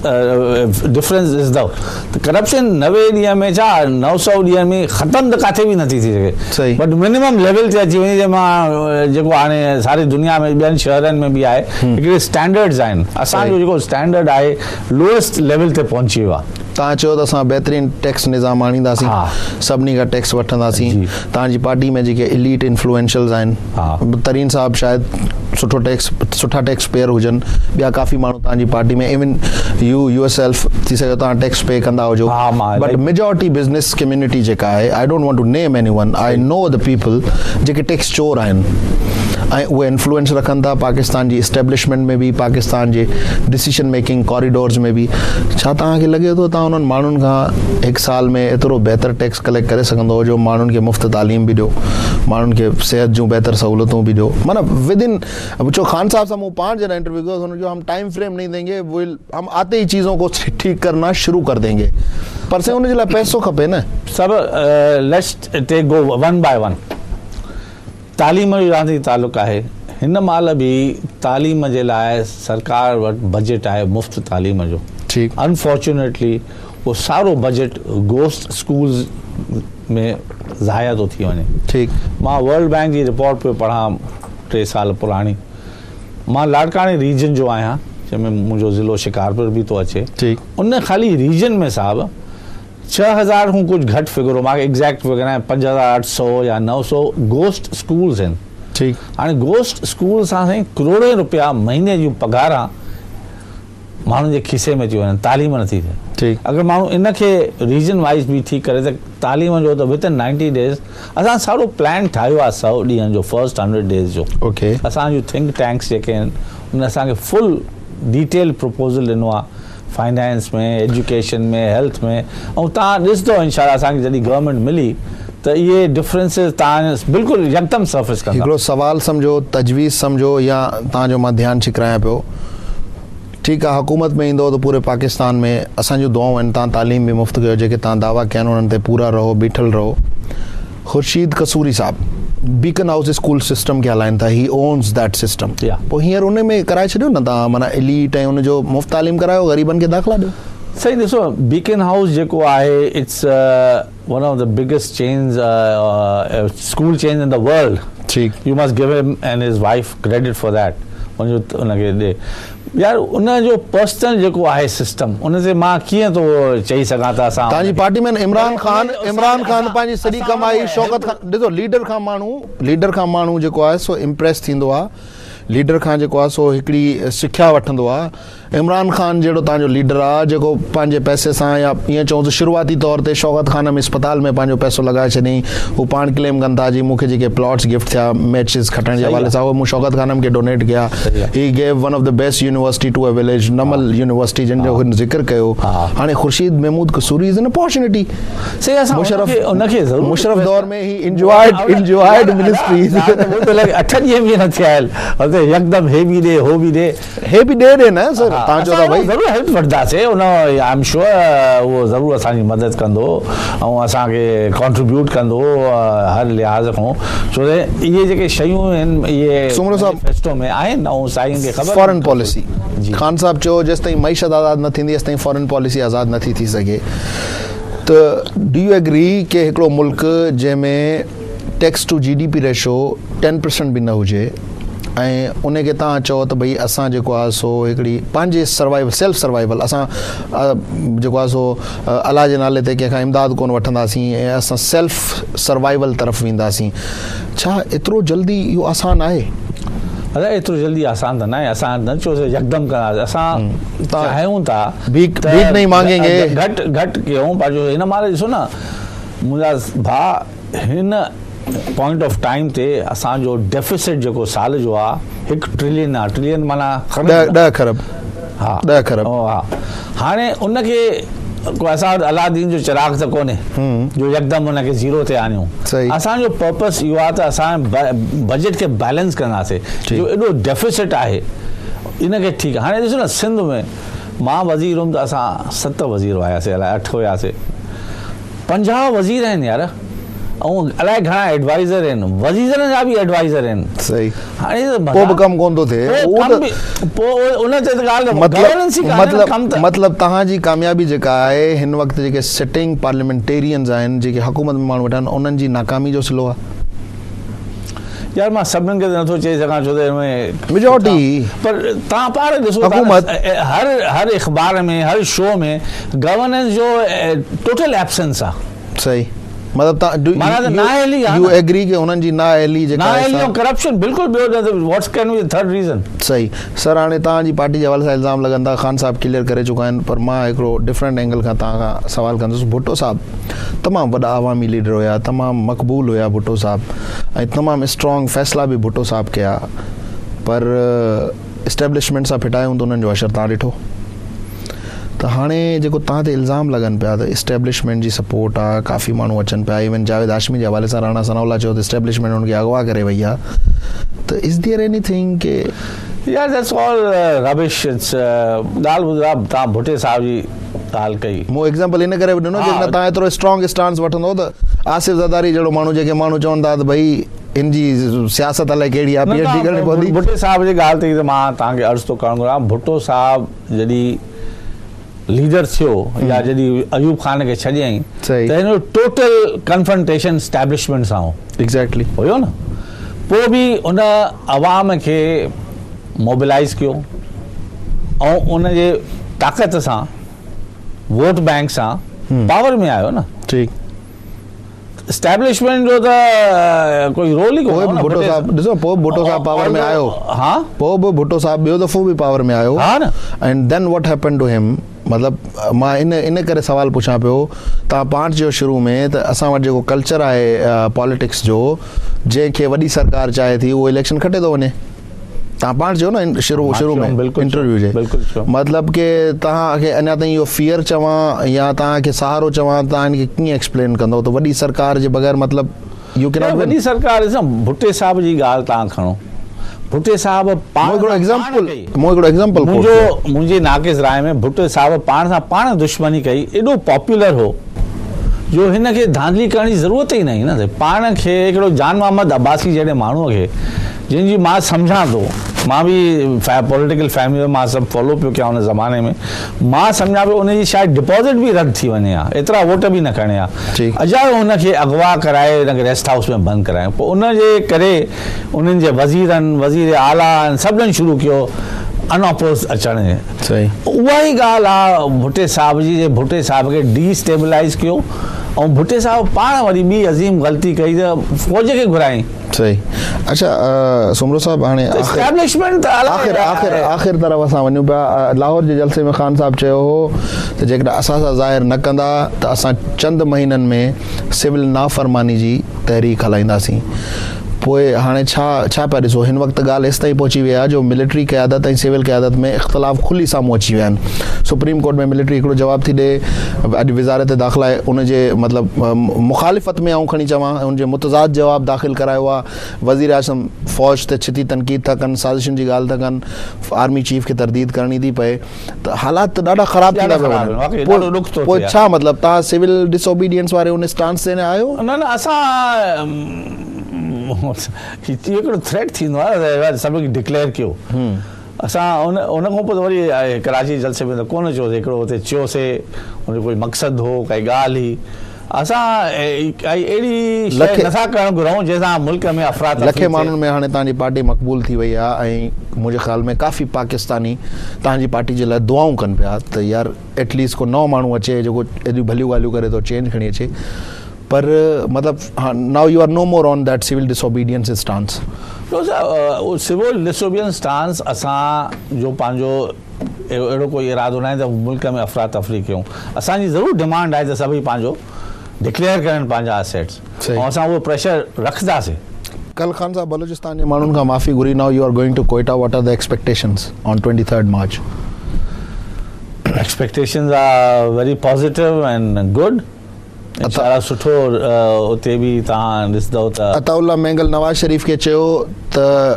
ڊفرنس ڏسندؤ ته ڪرپشن 90 ڏينهن ۾ ڇا 900 ڏينهن ۾ ختم ته ڪاٿي به نٿي ٿي سگهي بٽ منيمم ليول تي اچي وڃي جنهن مان جيڪو هاڻي ساري دنيا ۾ ٻين شهرن ۾ به آهي هڪڙي اسٽينڊرڊز آهن اسان جو جيڪو اسٽينڊرڊ آهي لوئسٽ ليول تي پهچي ويو آهي. توهان چيو ته اسان بهترين ٽيڪس نظام آڻينداسين سڀني کان ٽيڪس وٺنداسين توهان جي پارٽي ۾ جيڪي اليٽ انفلوئنشلز آهن ترين صاحب شايد سٺو ٽيڪس سٺا ٽيڪس پيئر هجن ٻيا ڪافي ماڻهو توهان جي party ۾ even you your self ٿي سگهي توهان ٽيڪس پي ڪندا هجو بٽ ميجارٽي بزنس ڪميونٽي جيڪا آهي I don't want to name anyone I know the people جيڪي ٽيڪس چور آهن ۽ اهي انفلوئنس رکن ٿا پاڪستان جي اسٽيبلشمينٽ ۾ به پاڪستان جي ڊسيشن ميڪنگ ڪاريڊورز ۾ به ڇا توهان کي لڳي ٿو توهان انهن ماڻهن کان هڪ سال ۾ ايترو بهتر ٽيڪس ڪليڪٽ ڪري سگهندو جو ماڻهن کي مفت تعليم به ڏيو ماڻهن کي صحت جون بهتر سهولتون به ڏيو معنيٰ ود ان ڇو خان صاحب سان مون پاڻ جڏهن انٽرويو ڪيو هن چيو هم ٽائيم فريم نهين دينگي ويل هم آتي هي چيزون ڪو ٺيڪ ڪرنا شروع ڪر دينگي پر سائين ان جي لاء پئسو کپي نه. سر let's take go one by one تعليم جو جهان تائين تعلق آهي هن مهل به تعليم جي لاء سرڪار وٽ بجيٽ آهي مفت تعليم جو ٺيڪ انفارچونيٽلي اهو سارو بجيٽ گوسٽ اسڪولز ۾ ضايع ٿو ٿي وڃي ٺيڪ مان ورلڊ بينڪ جي رپورٽ پيو پڙهان 3 سال پراڻي مان لاڙڪاڻي ريجن جو آهيان جنهن ۾ منهنجو ضلعو شڪارپور به ٿو اچي ان خالي ريجن ۾ صاحب 6000 کان ڪجهه گهٽ فگر هو مانکي ايگزيڪٽ فگر ناهي 5800 يا 900 گوسٽ اسڪولز آهن هاڻي گوسٽ اسڪول سان سائين ڪروڙين روپيا مهيني جون پگهاران ماڻهن جي کيسي ۾ ٿيون وڃن تعليم نٿي ٿئي اگر ماڻهو ان کي ريجن وائيز به ٺيڪ ڪري ته تعليم جو ته ود ان 90 ڊيز اسان سارو پلان ٺاهيو آهي 100 ڏينهن جو فرسٽ 100 ڊيز جو اسان جون ٿنڪ ٽينڪس جيڪي آهن ان اسان کي فل ڊيٽيل پروپوزل ڏنو آهي فائنانس ۾ ايجوڪيشن ۾ هيلٿ ۾ ۽ تان ڏسندو انشاء الله اسان کي جڏهن گورنمينٽ ملي ته اهي ڊفرنسز تان بلڪل يڪدم سرفيس ڪندا. هڪڙو سوال سمجهو تجويز سمجهو يا تان جو مان ڌيان ڇڪرايان پيو. ٺيڪ آ حڪومت ۾ ايندو ته پوري پاڪستان ۾ اسان جون دعائون آهن تان تعليم به مفت ڪيو جيڪي تان دعويٰ ڪيا آهن انهن تي پورا رهو بيٺل رهو خورشيد قصوري صاحب بيڪن هائوس اسڪول سسٽم کي هلائن ٿا هي اونز that system پوء هينئر ان ۾ ڪرائي ڇڏيو نه تان معنيٰ اليٽ ۽ ان جو مفت تعليم ڪرايو غريبن کي داخلا ڏيو. سائين ڏسو بيڪن هائوس جيڪو آهي it's one of the biggest chains school chains in the world ٺيڪ you must give him and his wife credit for that ان جو ان کي ڏي يار ان جو پرسنل جيڪو آهي سسٽم ان تي مان ڪيئن ٿو چئي سگهان ته اسان تان جي پارٽي ۾ عمران خان عمران خان پنهنجي سڄي ڪمائي شوڪت خان ڏسو ليڊر کان ماڻهو ليڊر کان ماڻهو جيڪو آهي سو امپريس ٿيندو آهي ليڊر کان جيڪو آهي سو هڪڙي سکيا وٺندو آهي عمران خان جهڙو توهان جو ليڊر آ جيڪو پنهنجي پئسي سان يا ائين چئون ته شروعاتي طور تي شوڪت خانم اسپتال ۾ پنهنجو پئسو لڳائي ڇڏيائين هو پاڻ ڪليم ڪن ٿا جي مون کي جيڪي پلاٽس گفٽ ٿيا ميچز کٽڻ جي حوالي سان اهي مون شوڪت خانم کي ڊونيٽ ڪيا he gave one of the best university to a village NUML university جن جو هن ذڪر ڪيو هاڻي Khurshid Mahmood Kasuri is an opportunity Musharraf Musharraf دور ۾ هي انجوائڊ انجوائڊ منسٽريز 8 ڏينهن به نه ٿيا آهن يڪدم هي به ڏي هو به ڏي هي به ڏي ڏي نه سر تان چئو ٿا ڀائي. ضرور هيلپ وٺنداسي ان I am sure اهو ضرور اسان جي مدد ڪندو ۽ اسان کي ڪنٽريبيوٽ ڪندو هر لحاظ کان ڇو ته اهي جيڪي شيون آهن اهي سومرو صاحب مينيفيسٽو ۾ آهن ۽ سائين کي خبر فارن پاليسي خان صاحب چيو جيستائين معيشت آزاد نه ٿيندي ايستائين فارن پاليسي آزاد نه ٿي ٿي سگهي ته do you agree ڪي هڪڙو ملڪ جنهن ۾ tax to G D P ratio 10% به نه هجي ۽ ان کي توهان چئو ته ڀئي اسان جيڪو آهي سو هڪڙي پنهنجي سروائيول سيلف سروائيول اسان جيڪو آهي سو الله جي نالي تي ڪنهن کان امداد ڪونه وٺنداسين ۽ اسان سيلف سروائيول طرف وينداسين ڇا ايترو جلدي اهو آسان آهي؟ ادا ايترو جلدي آسان ته ناهي اسان نه چيو يڪدم ڪنداسين اسان چاهيون ٿا ڀيک ڀيک نهين مانگين گي گهٽ گهٽ ڪيون پنهنجو هن مهل ڏسو نه منهنجا ڀاء هن پوائنٽ آف ٽائيم تي اسان جو ڊيفيسٽ جيڪو سال جو آ هڪ ٽريلين آ ٽريلين معنيٰ 10 کرب ها 10 کرب ها هاڻي ان کي ڪو اسان وٽ الادين جو چراغ ته ڪونهي جو يڪدم ان کي زيرو تي آڻيون اسان جو پرپس اهو آ ته اسان بجيٽ کي بيلنس ڪنداسي جو ايڏو ڊيفيسٽ آهي ان کي ٺيڪ هاڻي ڏسو نه سنڌ ۾ مان وزير هيم ته اسان 7 وزير هياسي الائي 8 هياسي 50 وزير آهن يار ۽ الائي گهڻا ايڊوائزر آهن وزيرن جا به ايڊوائزر آهن صحيح هاڻي پوء به ڪم ڪون ٿو ٿئي پوء ان تي ته ڳالهه گورننس ئي ڪانهي نه ڪم ته مطلب توهان جي ڪاميابي جيڪا آهي هن وقت جيڪي سٽنگ پارليامينٽيرينز آهن جيڪي حڪومت ۾ ماڻهو ويٺا آهن انهن جي ناڪامي جو صلو آهي. يار مان سڀني کي ته نٿو چئي سگهان ڇو ته ان ۾ ميجارٽي پر توهان پاڻ ڏسو حڪومت هر هر اخبار ۾ هر شو ۾ گورننس جو ٽوٽل ايبسنس آ. صحيح. مطلب توهان do معنيٰ ته نااهلي آ يو نه. ايگري ڪي هنن جي نااهلي جيڪا آهي نااهلي سا. ۽ ڪرپشن بلڪل ٻيو نه ته what's can be third reason. صحيح سر هاڻي توهان جي پارٽي جي حوالي سان الزام لڳن ٿا خان صاحب ڪليئر ڪري چڪا آهن پر مان هڪڙو ڊفرنٽ اينگل کان توهان کان سوال ڪندس ڀٽو صاحب تمام وڏا عوامي ليڊر هيا تمام مقبول هيا ڀٽو صاحب ۽ تمام اسٽرانگ فيصلا به ڀٽو صاحب ڪيا پر اسٽيبلشمينٽ سان ڦٽايون ته انهن جو حشر توهان ڏٺو ته هاڻي جيڪو توهان تي الزام لڳن پيا ته اسٽيبلشمينٽ جي سپورٽ آ ڪافي ماڻهو اچن پيا ايون جاويد هاشمي جي حوالي سان راڻا ثناء الله چيو ته اسٽيبلشمينٽ هن کي اغوا ڪري وئي آ ته از ديئر ايني ٿنگ ڪي يار that's all rubbish it's ڳالهه ٻڌاء توهان ڀٽي صاحب جي ڳالهه ڪئي. مون ايگزامپل ان ڪري به ڏنو جيڪڏهن توهان ايترو اسٽرانگ اسٽانس وٺندو ته آصف زرداري جهڙو ماڻهو جيڪي ماڻهو چون ٿا ته ڀئي ان جي سياست الائي ڪهڙي آ پي ايڇ ڊي ڪرڻي پوندي. ڀٽي صاحب جي ڳالهه تي مان توهان کي عرض ٿو ڪرڻ گهران ڀٽو صاحب جڏهن ليڊر ٿيو يا جڏهن ايوب خان کي ڇڏيائين ته هن جو ٽوٽل ڪنفرنٽيشن اسٽيبلشمينٽ سان هو. ايگزيڪٽلي. هيو نه پوء به ان عوام کي موبلائيز ڪيو ۽ ان جي طاقت سان ووٽ بينڪ سان پاور ۾ آيو نه. ٺيڪ. اسٽيبلشمينٽ جو ته ڪوئي رول ئي ڪونه هو نه. ڀٽو صاحب ڏسو پوء به ڀٽو صاحب پاور ۾ آيو. ها پوء به ڀٽو صاحب ٻيو دفعو به پاور ۾ آيو. ها نه. And then what happened to him مطلب مان ان ان ڪري سوال پڇان پيو توهان پاڻ چيو شروع ۾ ته اسان وٽ جيڪو ڪلچر آهي پاليٽڪس جو جنهن کي وڏي سرڪار چاهي ٿي اهو اليڪشن کٽي ٿو وڃي. توهان پاڻ چيو نه شروع شروع ۾ انٽرويو جي مطلب ڪي توهان کي اڃا تائين اهو فيئر چوان يا توهان کي سهارو چوان توهان ان کي ڪيئن ايڪسپلين ڪندو ته وڏي سرڪار جي بغير مطلب يو ڪيناٽ وڏي سرڪار ڏسو ڀٽي صاحب جي ڳالهه توهان کڻو ڀٽي صاحب پاڻ هڪڙو ايگزامپل مون هڪڙو ايگزامپل منهنجو منهنجي ناقص راء ۾ ڀٽي صاحب پاڻ سان پاڻ دشمني ڪئي ايڏو پاپولر هو جو هن کي ڌانڌلي ڪرڻ جي ضرورت ئي نه هئي نه پاڻ کي هڪڙو جان محمد عباسي جهڙي ماڻهوء کي جنهن جي مان سمجهان ٿو مان به پوليٽيڪل فيملي مان سڀ فالو پيو ڪيان ان زماني ۾ مان سمجهان پيو ان جي شايد ڊپازٽ به رد ٿي وڃي ها ايترا ووٽ به نه کڻي ها اجايو هن کي اغوا ڪرائي هن کي ريسٽ هائوس ۾ بند ڪرايو پوء ان جي ڪري انهن جي وزيرن وزير اعليٰ سڀني شروع ڪيو ان اپوز اچڻ جي صحيح. اها ئي ڳالهه آ ڀٽي صاحب جي جي ڀٽي صاحب کي ڊي اسٽيبلائيز ڪيو ۽ ڀٽي صاحب پاڻ وري ٻي عظيم غلطي ڪئي ته فوج کي گهرايائين. صحيح اڇا سومرو صاحب هاڻي آخر اسٽيبلشمينٽ ته آخر آخر آخر طرف اسان وڃون پيا لاهور جي جلسي ۾ خان صاحب چيو هو ته جيڪڏهن اثاثا ظاهر نه ڪندا ته اسان چند مهينن ۾ سول نافرماني جي تحريڪ هلائينداسين. پوء هاڻي ڇا ڇا پيا ڏسو؟ هن وقت ڳالهه ايستائين پهچي وئي آهي جو ملٽري قيادت ۽ سول قيادت ۾ اختلاف کلي سامهون اچي ويا آهن. سپريم ڪورٽ ۾ ملٽري هڪڙو جواب ٿي ڏئي، اڄ وزارت داخلا ان جي مطلب مخالفت ۾ آئون کڻي چوان ان جي متضاد جواب داخل ڪرايو آهي. وزيراعظم فوج تي ڇتي تنقيد ٿا ڪن، سازشن جي ڳالهه ٿا ڪن، آرمي چيف کي ترديد ڪرڻي ٿي پئي. ته حالات ته ڏاڍا خراب ٿيندا پيا وڃن پوء ڇا مطلب توهان سول ڊس اوبيڊينس واري ان اسٽانس تي نه آهيو؟ نه نه اسان هي هڪڙو ٿريٽ ٿيندو آهي سڀ کي ڊڪليئر ڪيو اسان ان ان کان پوء وري ڪراچي جلسي ۾ ته ڪونه چيوسي هڪڙو اتي چيوسي ان جو ڪوئي مقصد هو ڪائي ڳالهه هئي اسان ڪائي اهڙي شيء نٿا ڪرڻ گهرون جنهن سان ملڪ ۾ افراتفري ٿئي. لکين ماڻهن ۾ هاڻي توهان جي پارٽي مقبول ٿي وئي آهي ۽ منهنجي خيال ۾ ڪافي پاڪستاني توهان جي پارٽي جي لاء دعائون ڪن پيا ته يار ايٽ ليسٽ ڪو نئون ماڻهو اچي جيڪو ايڏيون ڀليون ڳالهيون ڪري ٿو چينج کڻي اچي پر مطلب now you are no more on that civil disobedience stance. Civil disobedience stance اسان جو پنهنجو اهڙو ڪوئي ارادو ناهي ته ملڪ ۾ افراتفري ڪيون، اسان جي ضرور ڊمانڊ آهي ته سڀئي پنهنجو ڊڪليئر ڪرن پنهنجا اسيٽس ۽ اسان اهو پريشر رکنداسين. ڪل خان صاحب بلوچستان جي ماڻهن کان معافي گهري now you are going to Quetta what are the expectations on twenty third March. Expectations are very positive and good انشاء الله سٺو اتي به توهان ڏسندؤ ته. عطاء الله مينگل نواز شريف کي چيو ته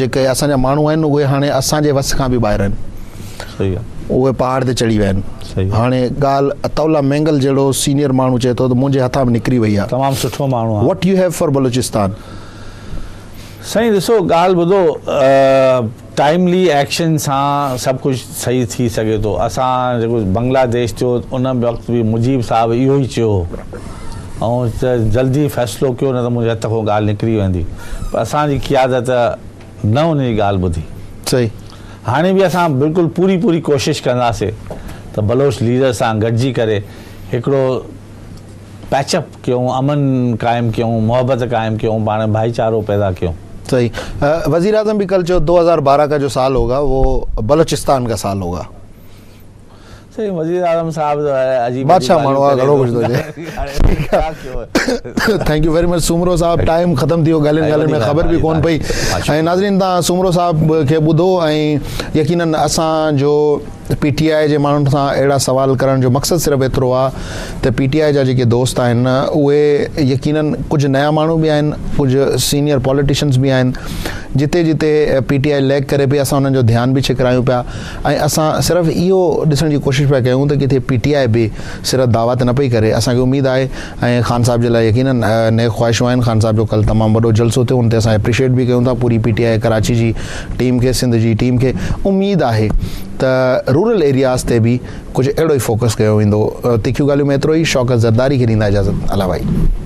جيڪي اسان جا ماڻهو آهن اهي هاڻي اسان جي وس کان به ٻاهر آهن. صحيح آهي. اهي پهاڙ تي چڙهي ويا آهن. صحيح. هاڻي ڳالهه عطاء الله مينگل جهڙو سينيئر ماڻهو چئي ٿو ته منهنجي هٿان به نڪري وئي آهي. تمام سٺو ماڻهو آهي. What you have for Balochistan? سائين ڏسو ڳالهه ٻڌو ٽائيملي ايڪشن سان سڀ ڪجهه صحيح ٿي سگهي ٿو اسان جيڪو بنگلاديش ٿيو ان وقت به مجيب صاحب اهو ئي چيو هو ۽ ته جلدي فيصلو ڪيو نه ته منهنجي هٿ کان ڳالهه نڪري ويندي پر اسان جي قيادت نه ان جي ڳالهه ٻڌي صحيح هاڻي به اسان بلڪل پوري پوري ڪوشش ڪنداسي ته بلوچ ليڊر سان گڏجي ڪري هڪڙو پيچ اپ ڪيون، امن قائم ڪيون، محبت قائم ڪيون، پاڻ ۾ ڀائيچارو پيدا ڪيون. صحيح وزير اعظم به ڪل چيو 2012 کا جو سال هوگا وو بلوچستان کا سال هوگا. صحيح وزير اعظم صاحب ته عجيب عجيب بادشاهه ڳالهيون ماڻهو آ ڪري گهڻو ٿو ڪجهه ٿو چئي. Thank you very much Soomro صاحب ٽائيم ختم ٿي ويو ڳالهين ڳالهين ۾ خبر به ڪون پئي ۽ ناظرين تان سومرو صاحب کي ٻڌو ۽ يقينن اسان جو پي ٽي آء جي ماڻهن سان اهڙا سوال ڪرڻ جو مقصد صرف ايترو آ ته پي ٽي آء جا جيڪي دوست آهن اهي يقينن ڪجهه نيا ماڻهو به آهن ڪجهه سينيئر پاليٽيشنز به آهن جتي جتي پي ٽي آء ليڪ ڪري پئي اسان انهن جو ڌيان به ڇڪرايون پيا ۽ اسان صرف اهو ڏسڻ جي ڪوشش پيا ڪيون ته ڪٿي پي ٽي آء به صرف دعويٰ ته نه پئي ڪري اسان کي اميد آهي ۽ خان صاحب جي لاء يقينن نيڪ خواهشون آهن خان صاحب جو ڪل تمام وڏو جلسو ٿيو ان تي اسان اپريشيٽ به ڪيون ٿا پوري پي ٽي آء ڪراچي جي ٽيم کي سنڌ جي ٽيم کي اميد آهي ته رورل ايرياز تي به ڪجهه اهڙو ئي فوڪس ڪيو ويندو. تکيون ڳالهيون ۾ ايترو ئي، شوڪت زرداري کي ڏيندا اجازت. الله ڀائي.